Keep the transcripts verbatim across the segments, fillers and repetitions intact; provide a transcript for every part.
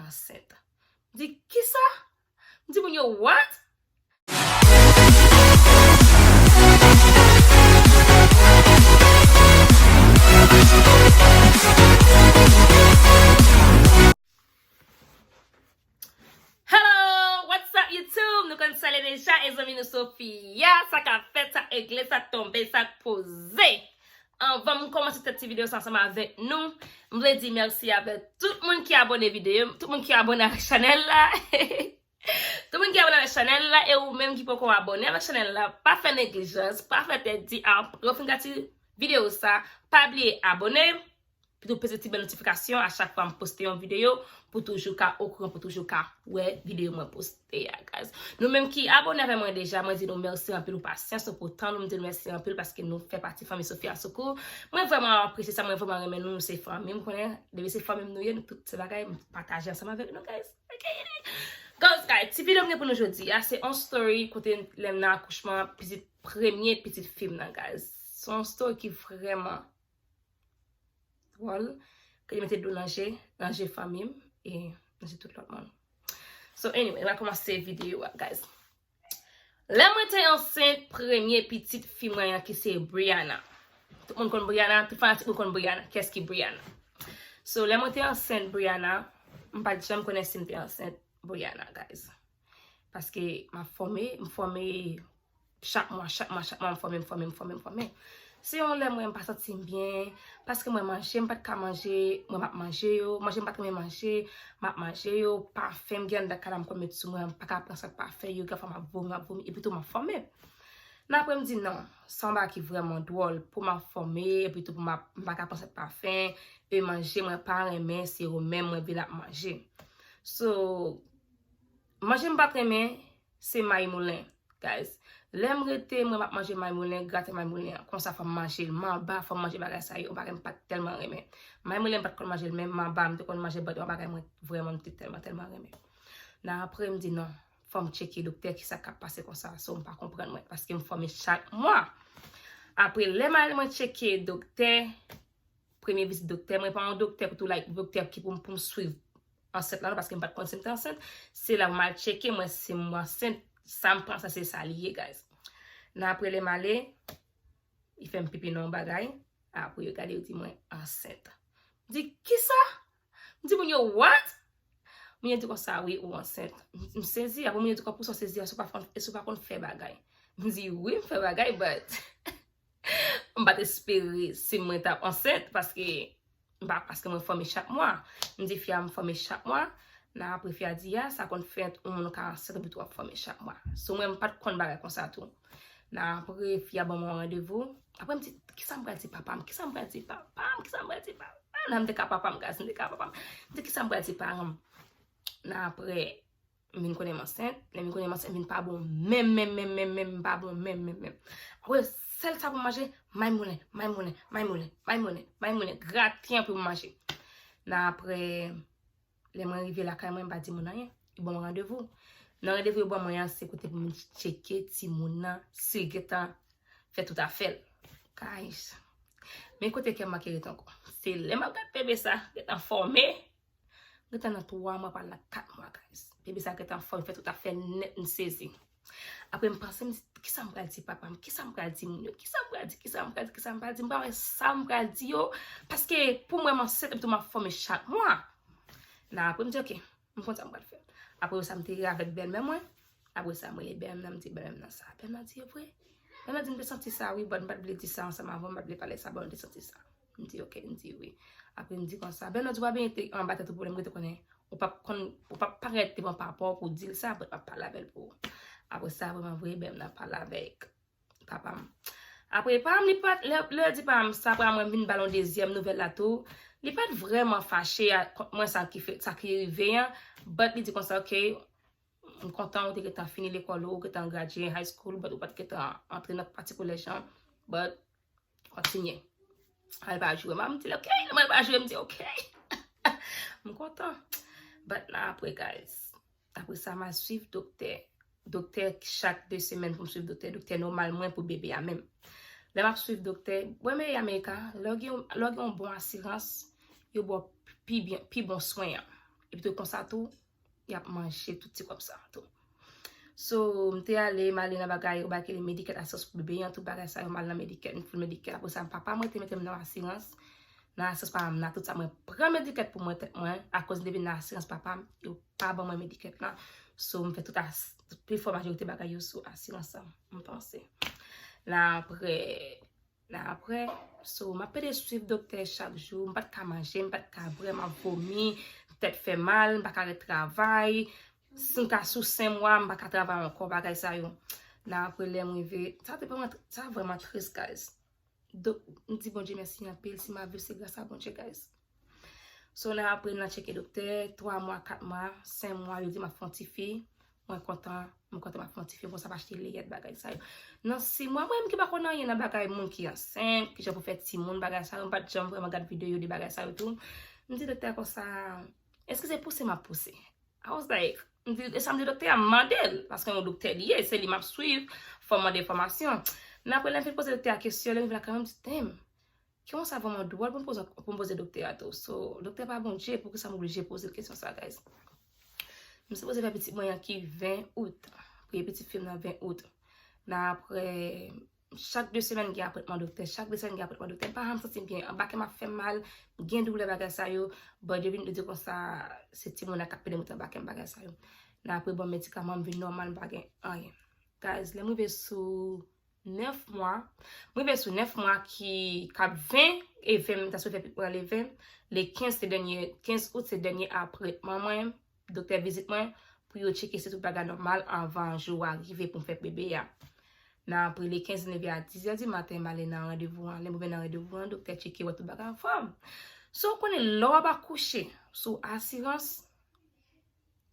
ansent. M di, kisa? M di moun yo, what? Hello, what's up YouTube? Nou konn sa l ye deja, e zanmi nou Sofia. Sa k ap fèt, sa k regle, sa k tonbe, sa k poze. Anvan m kòmanse tèt ti videyo sa ansanm avèk nou, m vle di mèsi avèk tout moun ki abòne videyo, tout moun ki abòne avèk chanèl la. Tout moun ki abòne avèk chanèl la, e ou menm ki poko abòne avèk chanèl la, pa fè neglijans, pa fè tèt di, apre w fin gade videyo sa, pa bliye abòne, epi tou peze ti bèl notifikasyon a chak fwa m poste yon videyo, pou toujou ka okouran, pou toujou ka wè videyo mwen poste a, guys. Nou menm ki abòne avè mwen deja, mwen di nou mèsi anpil pou pasyans nou, pou tan nou, m di nou mèsi anpil paske nou fè pati fanmi Sofia Soukou. Mwen vrèman apresye sa, mwen vrèman renmen nou, nou se fanmi, m konnen, depi se fanmi m nou ye, nou tout se bagay, m pataje ansanm avèk nou, guys. Ok. Guys, guys, ti videyo m gen pou nou jodi a, se yon story kote lè m nan akouchman, pitit, premye pitit fi m nan, guys. Se yon story ki vrèman dwòl, ke li mete dlo nan je, nan je fanmi m, e nan je tout lòt moun. So anyway, n a kòmanse videyo a, guys. Lè mwen te ansent premye pitit fi mwen an ki se Brianna. Tout moun konn Brianna, tout fanatik mwen konn Brianna. Kiyès ki Brianna? So, lè mwen te ansent Brianna, m pa t janm konnen si m te ansent Brianna, guys. Paske m ap fòme, m fòme chak mwa, chak mwa, chak mwa, m fòme, m fòme, m fòme, m fòme. Se yon lè mwen, m pa santi m byen, paske mwen manje, m pa t ka manje, mwen m ap manje yo, manje m pa t renmen manje, m ap manje yo, pafen m gen anndan kay la m konn met sou mwen, m pa ka pran sa k pafen yo, gen fwa m ap vomi, m ap vomi, epi tou m ap fòme. Nan apre m di non, se yon bagay ki vrèman dwòl, pou m ap fòme, epi tou pou m ap, m pa ka pran sa k pafen, e manje mwen pa renmen, se yo menm mwen vin ap manje. So, manje m pa t renmen, se may moulen, guys. Lè m rete, mwen m ap manje may moulen, graten may moulen an. Konsa fò m manje l, m anba, fò m manje bagay sa yo, yon bagay m pa t tèlman renmen. May moulen m pa t konn manje l, men m anba, m te konn manje, but yon bagay mwen vrèman m te tèlman, tèlman renmen. Nan apre, m di non, fò m tcheke doktè, kisa k ap pase konsa, so m pa konprann mwen, paske m fòme chak mwa. Apre, lè m al mwen tcheke doktè, premye vizit doktè, mwen pa yon doktè pou tou, like, doktè ki pou m, pou m swiv ansent la non, paske m pa t konn si m te ansent. Se la pou m al tcheke, mwen, si m ansent, sa m panse se sa li ye, guys. Nan apre lè m ale, li fè m pipi nan yon bagay, apre yo gade, yo di mwen ansent. M di, kisa? M di moun yo, what? Moun yo di konsa, wi, ou ansent. M, m sezi, apre moun yo di konsa, ou sezi, èske ou pa konn, èske ou pa konn fè bagay? M di, wi, m fè bagay, but m pa t espere si mwen t ap ansent, paske m pa, paske mwen fòme chak mwa. M di fi a m fòme chak mwa. Nan apre fi a di, a, sa konn fèt, yon moun ka ansent epi tou w ap fòme chak mwa. So mwen, m pa t konn bagay konsa tou. Nan apre fi a ban mwen randevou. Apre m di, kisa m pral di papa m? Kisa m pral di papa m? Kisa m pral di papa m? Nan m te ka papa m, guys, m te ka papa m. M di, kisa m pral di paran m? Nan apre, m vin konnen m ansent. Lè m vin konnen m ansent, m vin pa bon menm, menm, menm, menm, menm, m pa bon menm, menm, menm. Apre, sèl sa pou m manje, may moulen, may moulen, may moulen, may moulen, may moulen, graten pou m manje. Nan apre, lè mwen rive lakay mwen, m pa di moun anyen. Yo ban mwen randevou. Nan randevou yo ban mwen an, se kote pou m tcheke timoun nan, si l gentan fè tout afè l. Guys, men kote kè m manke ret ankò. Se lè m ap gad bebe sa, gentan fòme. Gentan nan twa mwa, pral nan kat mwa, guys. Bebe sa gentan fòme, fè tout afè l nèt, m sezi. Apre m panse, m di, kisa m pral di papa m? Kisa m pral di moun yo? Kisa m pral di? Kisa m pral di? Kisa m pral di? M pa wè sa m pral di yo. Paske pou mwen, m ansent, epi tou m ap fòme chak mwa. Nan apre m di, ok, m konn sa m pral fè. Apre sa, m te avèk bèlmè mwen. Apre sa, m rele bèlmè m nan, m di bèlmè m nan sa. Bèlmè m nan di, e vre? Bèlmè m nan di, m te santi sa, wi, but m pa t vle di sa ansanm avè w, m pa t vle pale sa, but m te santi sa. M di, ok, m di, wi. Apre m di konsa, bèlmè di w pa benyen te anba tèt ou pou lè m rete konnen. Ou p ap konn, ou p ap parèt devan papa w pou w di l sa, but m ap pale avè l pou ou. Apre sa, vrèman vre, bèlmè m nan pale avèk papa m. Apre, papa m, li pa t, lè, lè l di papa m sa, papa m vin ba l yon dezyèm nouvèl la tou. Li pa t vrèman fache a, kont mwen sa ki fè, sa ki rive an, but li di konsa, ok, m kontan ou te gentan fini lekòl ou, ou gentan gradye high school, but ou pa t gentan antre nan pati kolèj lan, but kontinye. Al pa jwe. M di l, ok, lè mwen pa jwe, m di, ok. M kontan. But nan apre, guys, apre sa, m al swiv doktè. Doktè chak de semèn pou m swiv doktè. Doktè nòmal mwen pou bebe a menm. Lè m ap swiv doktè, bon, men Amerika, lè w gen, lè w gen yon bon asirans, yo ba w pi byen, pi bon swen an. Epi tou konsa tou, y ap manje tout ti kòb sa tou. So, m te ale, m ale nan bagay, yo ba ki le Medikèt, asirans pou bebe an, tout bagay sa yo, m al nan Medikèt, m fè Medikèt. Apre sa, papa m rete mete m nan asirans. Nan asirans papa m nan, tout sa, mwen pran Medikèt pou mwen, tèt mwen, akoz m te vin nan asirans papa m, yo pa ban mwen Medikèt lan. So, m fè tout as, tout pifò majorite bagay yo sou asirans lan, m panse. Nan apre, nan apre, so, m ap pede swiv doktè chak jou, m pa t ka manje, m pa t ka bwè, m ap vomi, tèt fè mal, m pa ka ret travay. Si m ta sou sen mwa, m pa ka travay ankò, bagay sa yo. Nan apre, lè m rive, sa te vrèman, sa vrèman tris, guys. Dok, m di Bondye mèsi anpil, si m ap viv, se gras a Bondye, guys. So, nan apre, nan tcheke doktè, twa mwa, kat mwa, senk mwa, yo di m ap fè yon tifi. Mwen kontan, mwen kontan m ap fè yon tifi, konsa m achte leyèt, bagay sa yo. Nan sis mwa, mwen menm ki pa konn anyen nan bagay moun ki ansent, kijan pou fè timoun, bagay sa yo, m pa t janm vrèman gad videyo de bagay sa yo tou. M di doktè konsa, èske se pouse m ap pouse? I was like, m di, e sa m di doktè a, m mande l, paske yon doktè li ye, se li m ap swiv, fò m mande enfòmasyon. Men apre, lè m fin poze doktè a kesyon, lè m vin la kanmenm, m di, damn, kesyon sa vrèman dwòl pou m poze, pou m poze doktè a tou. So, doktè pa Bondye, poukisa m oblije poze l kesyon sa, guys? M sipoze fè pitit mwen an ki ven out. Premye pitit fi m nan ven out. Nan apre, chak de semèn gen apwentman doktè, chak de semèn gen apwentman doktè. M pa janm santi m byen, anba kè m ap fè m mal, m gen doulè bagay sa yo. But yo vin di konsa, se timoun nan k ap pede moute anba kè m bagay sa yo. Nan apre, bon, medikaman, m vin nòmal, m pa gen anyen. Guys, lè m rive sou nèf mwa, m rive sou nèf mwa ki k ap ven, e ven m ta sou fè pitit mwen le ven, le kenz se dènye, kenz out se dènye apwentman mwen, doktè vizit mwen, pou yo tcheke si tout bagay nòmal anvan jou a rive pou m fè bebe a. Nan apre le kenz, leve a dizè di maten, m ale nan randevou an. Lè m rive nan randevou an, doktè tcheke, wè tout bagay anfòm. So, w konnen, lè w ap akouche sou asirans,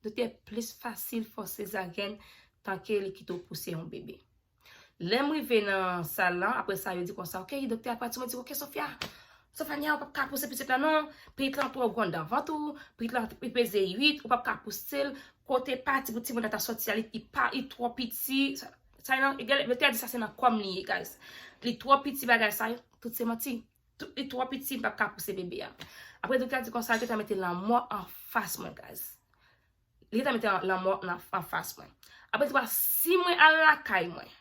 doktè plis fasil fè w sezaryèn tanke li kite w pouse yon bebe. Lè m rive nan sal lan, apre sa, yo di konsa, ok, doktè a pral di mwen, di, ok, Sofia, Sofania, ou p ap ka pouse pitit lan non, pitit lan twò gwo anndan vant ou, pitit lan li peze uit, ou p ap ka pouse l, kote pati pou timoun nan ta sòti a, li, li pa, li twò piti, sa, sa nan, doktè a di sa se nan kò m li ye, guys. Li twò piti bagay sa yo, tout se manti. Tout, li twò piti, m p ap ka pouse bebe a. Apre doktè a di konsa, li gentan mete lanmò anfas mwen, guys. Li gentan mete lanmò nan, anfas mwen. Apre li di konsa, si mwen al lakay mwen,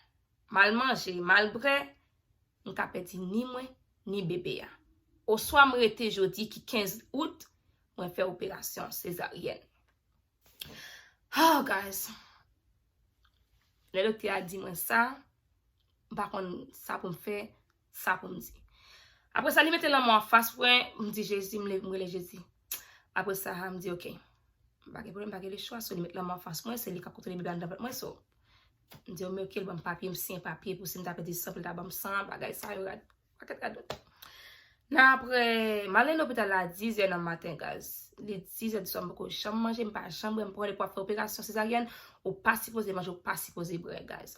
m al manje, m al bwè, m ka pèdi ni mwen, ni bebe a. Oswa m rete jodi ki kenz out, mwen fè operasyon sezaryèn. Oh, guys. Lè doktè a di mwen sa, m pa konn sa pou m fè, sa pou m di. Apre sa, li mete lanmò anfas mwen, m di Jezi, m le-, m rele Jezi. Apre sa, m di, ok. M pa gen pwoblèm, m pa gen lechwa, so li met lanmò anfas mwen, se li k ap kontwole bebe a anndan vant mwen, so. M di, ok, l ban m papye, m siyen papye pou si m ta pèdi san, pou l ta ban m san, bagay sa yo, rad, pakèt radòt. Nan apre, m ale lopital la dizè nan maten, guys. Li dizè di swa, m poko janm manje, m pa janm bwè, m pran randevou pou ap fè operasyon sezaryèn, ou pa sipoze manje, ou pa sipoze bwè, guys.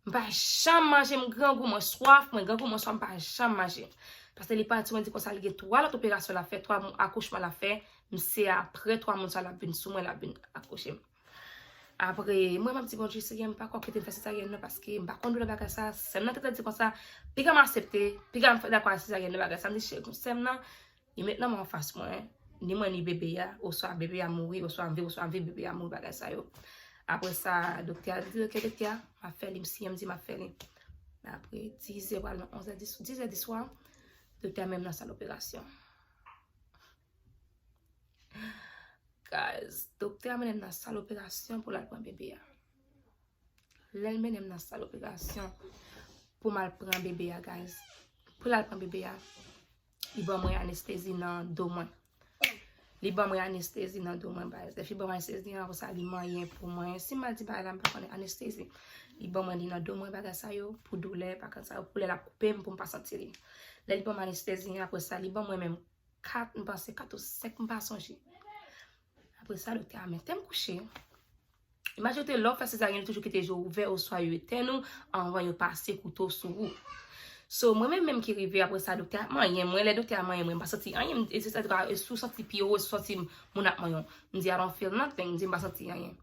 M pa janm manje, m grangou, mwen swaf, mwen grangou, mwen swaf, m pa janm manje. Paske li pati, mwen di konsa, li gen twa lòt operasyon l ap fè, twa mou-, akouchman l ap fè, m se apre twa moun sa l ap vin sou mwen, l ap vin akouche m. Apre, mwen, m ap di Bondye, Seyè, m pa kwè w kite m fè sezaryèn non, paske m pa konn doulè bagay sa. Sè m nan te di konsa, piga m aksepte, piga m fè dakò a sezaryèn non bagay sa. M di, cheri, sè m nan, li met lanmò anfas mwen, ni mwen, ni bebe a, oswa bebe a mouri, oswa m viv, oswa m viv, bebe a mouri, bagay sa yo. Apre sa, doktè a di, ok, doktè a, m ap fè li, m siyen, m di m ap fè li. Men apre, dizè, pral nan onzè, dis, dizè di swa, doktè a mennen m nan sal operasyon. Guys, doktè a mennen m nan sal operasyon pou l al pran bebe a. Lè l mennen m nan sal operasyon pou m al pran bebe a, guys. Pou l al pran bebe a, li ban mwen anestezi nan do mwen. Li ban mwen anestezi nan do mwen, guys. Lè fi ban mwen anestezi an, apre sa, li manyen pou mwen. Si m mal di bagay la, m pa konnen anestezi. Li ban mwen li nan do mwen, bagay sa yo, pou doulè, bagay sa yo, pou lè l ap koupe m, pou m pa santi li. Lè li ban mwen anestezi an, apre sa, li ban mwen menm kat, m panse kat ou senk, m pa sonje. Apre sa, doktè a mete m kouche. Imajine w te lè w fè sezaryèn, yo toujou kite je w ouvè oswa yo etèn ou anvan yo pase kouto sou ou. So, mwen menm, menm ki rive apre sa, doktè a manyen mwen, lè doktè a manyen mwen, m pa santi anyen, m, e se sa, e si w santi pye w, e si w santi moun ap manyen w. M di, I don't feel nothing, m di, m pa santi anyen.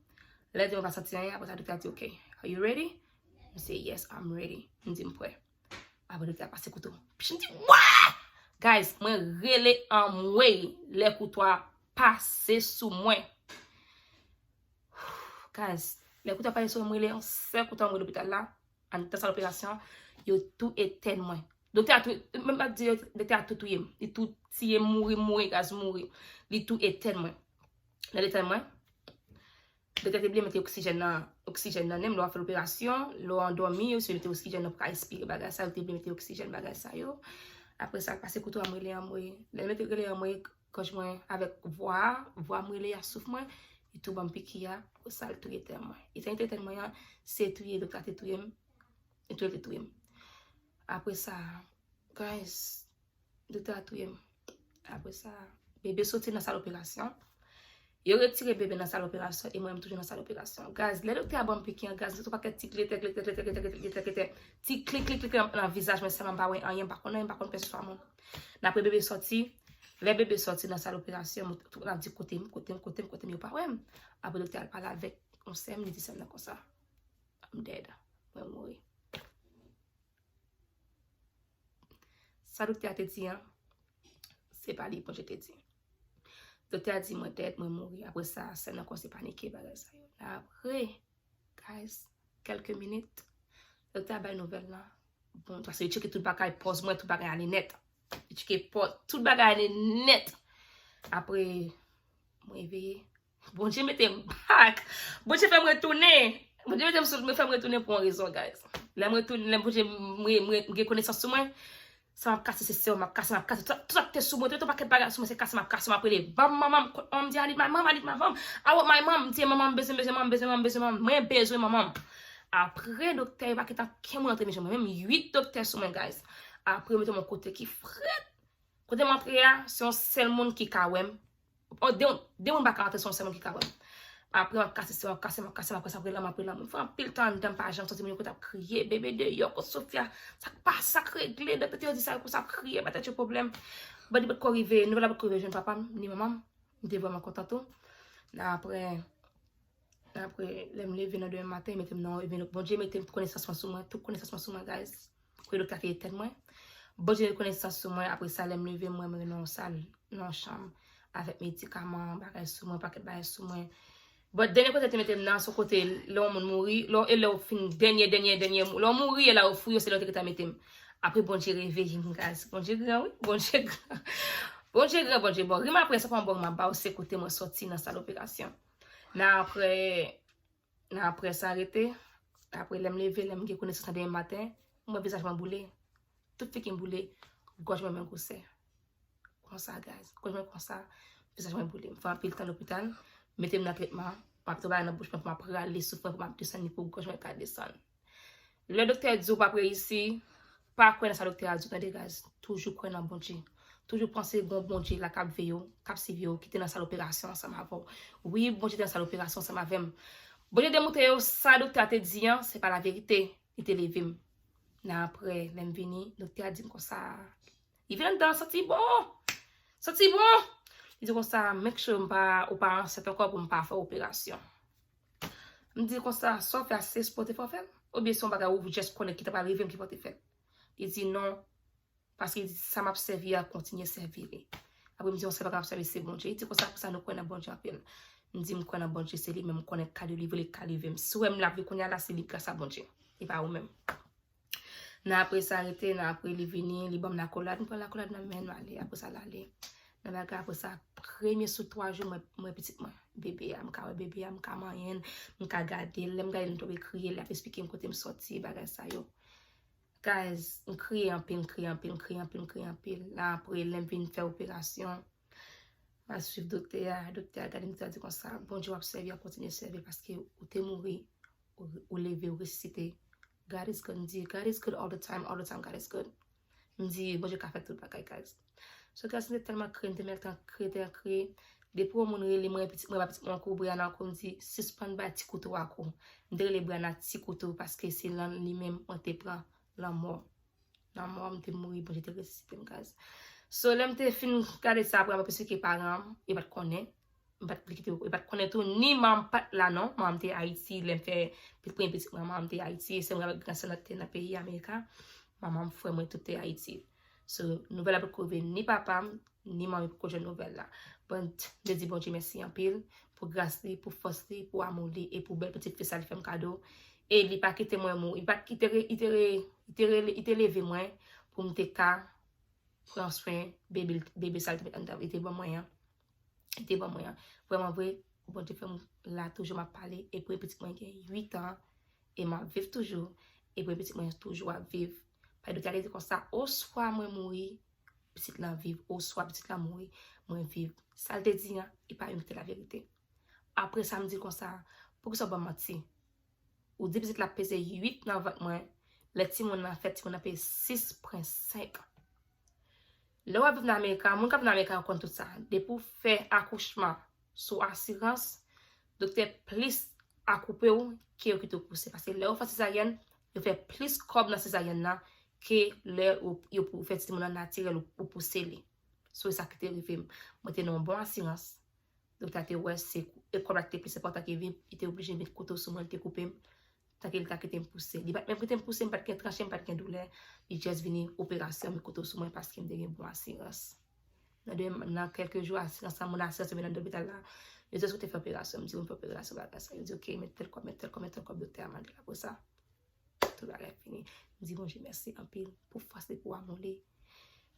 Lè di mwen pa santi anyen, apre sa, doktè a di, ok, are you ready? M se, yes, I'm ready. M di, m prè. Apre doktè a pase kouto. Psh, m di, wa! Guys, mwen rele anmwey lè kouto a pase sou mwen. Guys, lè koutè pase sou mwen, m rele yon sèl koutè, m rele lopital la, anndan sal operasyon, yo tou etèn mwen. Doktè a tou, menm pa di, doktè a tou touye m. Li tou tiye m, mouri, mouri, guys, mouri. Li tou etèn mwen. Lè l etèn mwen, doktè te bliye mete oksijèn nan, oksijèn nan nen m, lè w ap fè operasyon, lè w andòmi, yo se mete oksijèn nan pou ka espire bagay sa, yo te bliye mete oksijèn bagay sa yo. Apre sa, l pase koutè a, m rele anmwe. Lè l mete rele anmwe, gòj mwen avèk vwa a, vwa m rele a, souf mwen, li tou ban m piki a, pou sa l touye tèt mwen. E sa l te tèt mwen an, se touye doktè a te touye m, e touye l te touye m. Apre sa, guys, doktè a touye m. Apre sa, bebe soti nan sal operasyon. Yo retire bebe nan sal operasyon e mwen menm toujou nan sal operasyon. Guys, lè doktè a ban m piki an, guys, m soti pakèt ti klete, klete, klete, klete, klete, klete, klete, ti klik, klik, klik nan, nan vizaj mwen, sèlman m pa wè anyen, m pa konn anyen, m pa konn pèswa moun. N apre bebe soti, lè bebe soti nan sal operasyon, m tou ap di kote m, kote m, kote m, kote m, yo pa wè m. Apre doktè a al pale avèk yon sè m, li di sè m nan konsa, "I'm dead." Mwen mouri. Sa doktè a te di an, se pa li Bondye te di. Doktè a di mwen dead, mwen mouri. Apre sa, sè m nan kòmanse panike bagay sa yo. Apre, guys, kèlke minit, doktè a bay nouvèl la. Bon, paske li tcheke tout bagay, pòz mwen, tout bagay ale nèt. Li tcheke pòz, tout bagay ale nèt. Apre, mwen reveye. Bondye mete m back. Bondye fè m retounen. Bondye mete m sou, fè m retounen pou yon rezon, guys. Lè m retounen, lè Bondye, m, m, m gen konesans sou mwen, sa m ap kase, se sè m ap kase, m ap kase. Tout, tout sa k te sou mwen, tout yon pakèt bagay sou mwen, se kase m ap kase, m ap rele, "Bam, manman m," kòm m di, "I need my mom, I need my mom. I want my mom." M di, "Manman m bezwen, bezwen, manman m bezwen, manman m bezwen, manman m. Mwen bezwen manman m." Apre, doktè yo pa kite ankenn moun antre menm jan mwen. Menm uit doktè sou mwen, guys. Apre, yo mete m yon kote ki frèt. Kote m antre a, se yon sèl moun ki ka wè m. O, de, de moun pa ka antre, se yon sèl moun ki ka wè m. Apre, m ap kase, se m ap kase, m ap kase, m ap kase, m ap rele, m ap rele. M fè anpil tan anndan, m pa janm santi moun yo kote ap kriye, "Bebe deyò, kot Sofia? Sa k pase, sa k regle?" Doktè yo di sa, yo konsa ap kriye, ba tèt yo pwoblèm. Bandi potko rive, nouvèl la potko rive jwenn papa m, ni manman m. M te vrèman kontan tou. Apre, apre, lè m leve nan demen maten, mete m nan, ebyen, Bondye mete tout konesans mwen sou mwen, tout konesans mwen sou mwen, guys. Kote doktè a te etèn mwen. Bondye mete konesans sou mwen, apre sa, lè m leve, m wè mwen nan yon sal, nan yon chanm, avèk medikaman, bagay sou mwen, pakèt bagay sou mwen. Bon, dènye kote te mete m nan, se kote lè yon moun mouri, lè, e lè w fin dènye, dènye, dènye, lè w mouri, e la yo fouye w, se la yo te gentan mete m. Apre, Bondye reveye m, guys. Bondye gran, wi. Bondye gran. Bondye gran, Bondye bon. Rim apre sa, pa yon bon rim ap ba w, se kote mwen soti nan sal operasyon. Nan apre, nan apre sa rete, apre lè m leve, lè m gen konesans nan demen maten, m wè vizaj mwen boule. Tout figi m boule, gòj mwen menm gwosè. Konsa, guys. Gòj mwen konsa, vizaj mwen boule. M fè anpil tan lopital, mete m nan tretman, m ap travay nan bouch mwen pou m ap rale souf mwen, pou m ap desann li, pou gòj mwen ka desann. Lè doktè di w p ap reyisi, pa kwè nan sa doktè a di w, tande, guys. Toujou kwè nan Bondye. Toujou panse gon Bondye la k ap veye w, k ap siveye w, ki te nan sal operasyon ansanm avè w. Wi, Bondye te nan sal operasyon ansanm avè m. Bondye te montre yo sa doktè a te di an, se pa laverite. Li te leve m. Nan apre, lè m vini, doktè a di m konsa, li vin anndan, santi bon! Santi bon! Li di konsa, "Make sure m pa, ou pa ansent ankò pou m pa fè w operasyon." M di konsa, "Sa w fè a, se espre w te fè w fè l? Oubyen se yon bagay ou just konnen ki ta pral rive m ki fè w te fè l?" Li di, "Non, paske," li di, "sa m ap sèvi a kontinye sèvi li." Apre m di, "Yon sèl bagay m ap sèvi, se Bondye." Li di konsa, "Pou sa nou kwè nan Bondye anpil." M di, "M kwè nan Bondye, se li menm, m konnen k ka delivre li, k ka leve m. Si w wè m la, vi kounye a la, se li, gras a Bondye. E pa ou menm." Nan apre sa rete, nan apre li vini, li ban m lakolad, m pran lakolad nan men, nou ale, apre sa l ale. Nan bagay apre sa, premye sou twa jou, mwen, mwen pitit mwen, bebe a, m ka wè bebe a, m ka manyen l, m ka gade l, lè m gade l, m tonbe kriye, l ap esplike m kote m soti, bagay sa yo. Guys, m kriye anpil, m kriye anpil, m kriye anpil, m kriye anpil. Nan apre, lè m vin fè operasyon, m al swiv doktè a, doktè a gade m, doktè a di konsa, "Bondye w ap sèvi a, kontinye sèvi l, paske ou te mouri, ou, ou leve, ou resisite. God is good," m di, "God is good all the time, all the time, God is good." M di, "Bondye ka fè tout bagay, guys." So, guys, m te tèlman kriye, m te mèt an kriye, te an kriye. Depi yon moun rele mwen, pitit mwen, ba pitit mwen kou, Brianna kou, m di, "Sispann bay ti kouto a kou." M te rele Brianna ti kouto, paske se nan li menm mwen te pran lanmò. Lanmò, m te mouri, Bondye te resisite m, guys. So, lè m te fin gade sa, apre, m ap esplike paran m, yo pa t konnen. M pa t vle kite yo, yo pa t konnen tou, ni manman m pa t la non. Manman m te Ayiti, lè m fè premye pitit mwen, manman m te Ayiti, e sè m avèk gran sè m te nan peyi Amerika. Manman m, frè mwen, tout te Ayiti. So, nouvèl la potko rive ni papa m, ni manmi poko jwenn nouvèl la. Bon, m te di Bondye mèsi anpil pou gras li, pou fòs li, pou amou li e pou bèl pitit fi sa li fè m kado. E li pa kite mwen mouri. Li pa, li te re, li te re, li te re, li te leve mwen pou m te ka pran swen bebe, bebe sa li te met anndan, li te ban mwen an. Li te ban mwen an. Vrèman vre, Bondye fè m la toujou m ap pale. E premye pitit mwen gen uit an e m ap viv toujou. E premye pitit mwen toujou ap viv. Paske doktè a te di konsa, oswa mwen mouri, pitit lan viv, oswa pitit lan mouri, mwen viv. Sa l te di an, e pa yon ki te laverite. Apre sa, m di l konsa, poukisa w ban m manti? Ou di pitit la peze uit nan vant mwen, lè timoun nan fèt, timoun nan peze sis pwen senk. Lè w ap viv nan Amerika, moun k ap viv nan Amerika yo konn tout sa. Depi w fè akouchman sou asirans, doktè plis akoupe w ke yo kite w pouse. Paske lè yo fè sezaryèn, yo fè plis kòb nan sezaryèn nan ke lè yo, yo pou fè timoun nan natirèl ou, ou pouse li. So, e sa ki te rive m. Mwen te nan yon bon asirans. Doktè a te wè se e kòb la ki te plis enpòtan ke vi m, li te oblije met kouto sou mwen, li te koupe m. Tanke li ta kite m pouse. Li pa t menm kite m pouse, m pa t gen tranche, m pa t gen doulè. Li just vini operasyon, met kouto sou mwen paske m te gen bon asirans. Nan de, nan kèlke jou, asirans lan, moun asirans yo vin nan lopital la. Yo di, èske w te fè operasyon? M di, wi, m fè operasyon, bagay sa. Yo di, oke, met tèl kòb, met tèl kòb, met tèl kòb, doktè a mande l. Apre sa, tout bagay fini. M di Bondye mèsi anpil pou fòs li, pou amou li,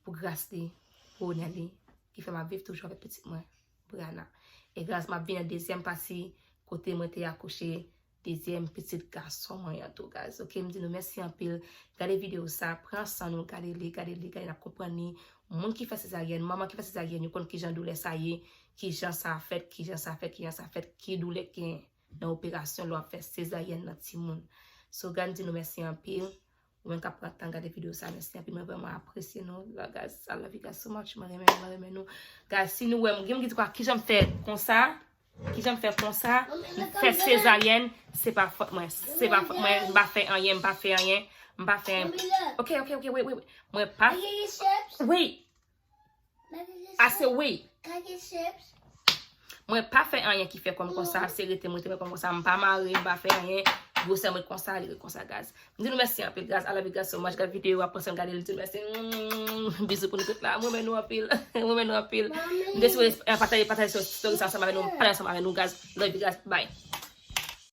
pou gras li, pou onè li, ki fè m ap viv toujou avèk pitit mwen, Brana. E gras m ap vin nan dezyèm pati kote mwen te akouche dezyèm pitit gason mwen an tou, guys. Oke, m di nou mèsi anpil. Gade videyo sa, pran san nou, gade li, gade li, gade n ap konprann li. Moun ki fè sezaryèn, manman ki fè sezaryèn, yo konn kijan doulè sa ye, kijan sa fèt, kijan sa fèt, kijan sa fèt, ki doulè ki gen nan operasyon lè w ap fè sezaryèn nan timoun. So, guys, m di nou mèsi anpil. Ou menm k ap pran tan gade videyo sa, mèsi anpil. Mwen vrèman apresye nou. Love, guys, I love you guys so much. Mwen renmen, mwen renmen nou. Guys, si nou wè m, gen moun ki di kwa, kijan m fè konsa? Kijan m fè konsa? M fè sezaryèn, se pa fòt mwen. Se pa fòt mwen, m pa fè anyen, m pa fè anyen, m pa fè anyen. Ok, ok, ok, wait, wait, wait. Mwen pa. Wi. Ase wi. Mwen pa fè anyen ki fè kò m konsa, se rete mwen te fè kò m konsa, m pa mare, m pa fè anyen, gwosè mwen konsa, li ret konsa, guys. M di nou mèsi anpil, guys, I love you guys so much, gade videyo a, panse m gade l, di nou mèsi. Mm, bizou pou nou tout la, mwen renmen nou anpil, mwen renmen nou anpil. M te swete pataje, pataje story sa ansanm avè nou, pataje ansanm avè nou, guys, love you guys, bye.